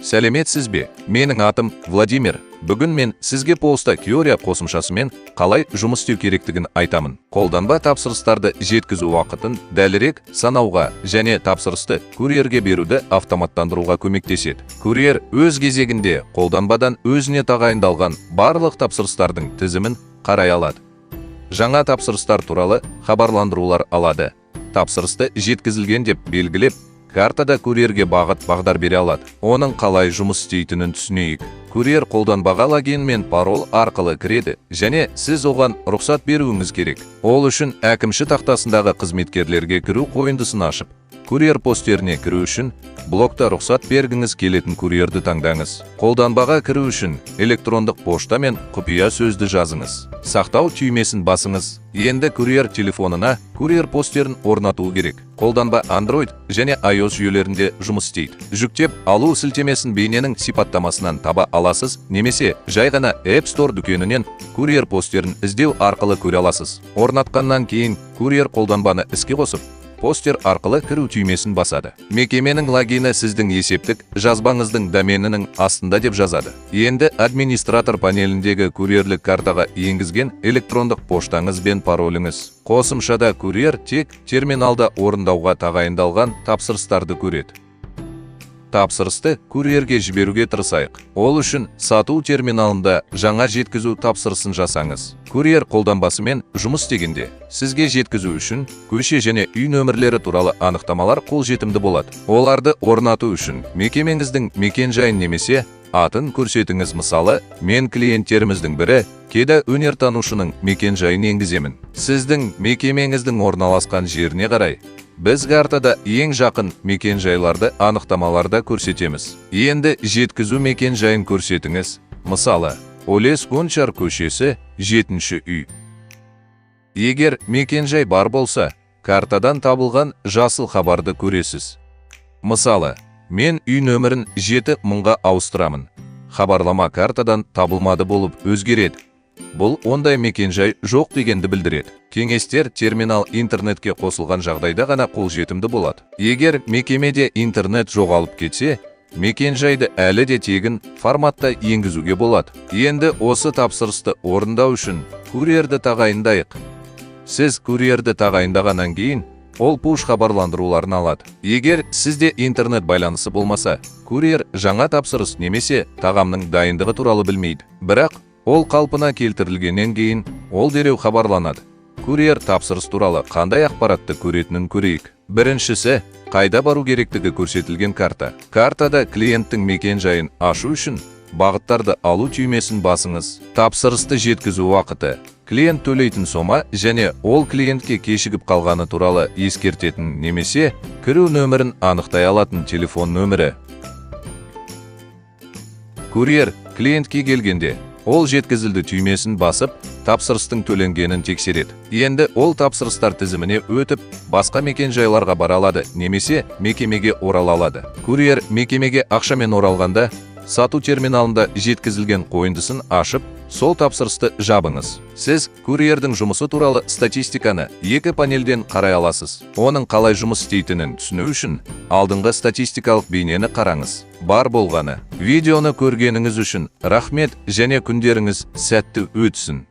Сәлеметсіз бе? Менің атым Владимир. Бүгін мен сізге Posta Courier қосымшасымен қалай жұмыс істеу керектігін айтамын. Қолданба тапсырыстарды жеткізу уақытын дәлірек санауға және тапсырысты курьерге беруді автоматтандыруға көмектеседі. Курьер өз кезегінде қолданбадан өзіне тағайындалған барлық тапсырыстардың тізімін қарай алады. Жаңа тапсырыстар туралы хабарландырулар алады. Тапсырысты жеткізілген деп белгілеп, картада курьерге бағыт бағдар бере алады. Оның қалай жұмыс істейтінін түсінейік. Курьер қолданбаға логин мен пароль арқылы кіреді және сіз оған рұқсат беруіңіз керек. Ол үшін әкімші тақтасындағы қызметкерлерге кіру қойындысын ашып, курьер постеріне кіру үшін блокта рұқсат бергіңіз келетін курьерді таңдаңыз. Қолданбаға кіру үшін электрондық пошта мен құпия сөзді жазыңыз. Сақтау түймесін басыңыз. Енді курьер телефонына курьер постерін орнатуы керек. Қолданба Android және iOS жүйелерінде жұмыс істейді. Жүктеп алу сілтемесін бейненің сипаттамасынан таба аласыз немесе жай ғана App Store дүкенінен курьер постерін іздеу арқылы көре аласыз. Орнатқаннан кейін курьер қолданбаны іске қосып, постер арқылы кіру түймесін басады. Мекеменің логині сіздің есептік жазбаңыздың доменінің астында деп жазады. Енді администратор панеліндегі курьерлік картаға енгізген электрондық поштаңыз бен пароліңіз. Қосымшада курьер тек терминалда орындауға тағайындалған тапсырыстарды көреді. Тапсырысты курьерге жіберуге тырысайық. Ол үшін сату терминалында жаңа жеткізу тапсырысын жасаңыз. Курьер қолданбасымен жұмыс істегенде, сізге жеткізу үшін көше және үй нөмірлері туралы анықтамалар қолжетімді болады. Оларды орнату үшін мекемеңіздің мекен-жайын немесе атын көрсетіңіз. Мысалы, мен клиенттеріміздің бірі Кеда өнертанушының мекен-жайын енгіземін. Сіздің мекемеңіздің орналасқан жеріне қарай біз картада ең жақын мекен-жайларды анықтамаларда көрсетеміз. Енді жеткізу мекен-жайын көрсетіңіз. Мысалы, Олес Гончар көшесі, 7 үй. Егер мекен-жай бар болса, картадан табылған жасыл хабарды көресіз. Мысалы, мен үй нөмірін 7000-ға ауыстырамын. Хабарлама картадан табылмады болып өзгереді. Бұл ондай мекенжай жоқ дегенді білдіреді. Кеңестер терминал интернетке қосылған жағдайда ғана қолжетімді болады. Егер мекемеде интернет жоғалып кетсе, мекенжайды әлі де тегін форматта енгізуге болады. Енді осы тапсырысты орындау үшін курьерді тағайындайық. Сіз курьерді тағайындағаннан кейін ол пуш хабарландыруларын алады. Егер сізде интернет байланысы болмаса, курьер жаңа тапсырыс немесе тағамның дайындығы туралы білмейді. Бірақ ол қалпына келтірілгеннен кейін ол дереу хабарланады. Курьер тапсырыс туралы қандай ақпаратты көретінін көрейік. Біріншісі, қайда бару керектігі көрсетілген карта. Картада клиенттің мекен-жайын ашу үшін бағыттарды алу түймесін басыңыз. Тапсырысты жеткізу уақыты, клиент төлейтін сома және ол клиентке кешігіп қалғаны туралы ескертетін немесе кіру нөмірін анықтай алатын телефон нөмірі. Курьер клиентке келгенде, ол жеткізілді түймесін басып, тапсырыстың төленгенін тексереді. Енді ол тапсырыстар тізіміне өтіп, басқа мекен-жайларға бара алады немесе мекемеге орала алады. Курьер мекемеге ақшамен оралғанда, сату терминалында жеткізілген қойындысын ашып, сол тапсырысты жабыңыз. Сіз курьердің жұмысы туралы статистиканы екі панельден қарай аласыз. Оның қалай жұмыс істейтінін түсіну үшін алдыңғы статистикалық бейнені қараңыз. Бар болғаны. Видеоны көргеніңіз үшін рахмет және күндеріңіз сәтті өтсін.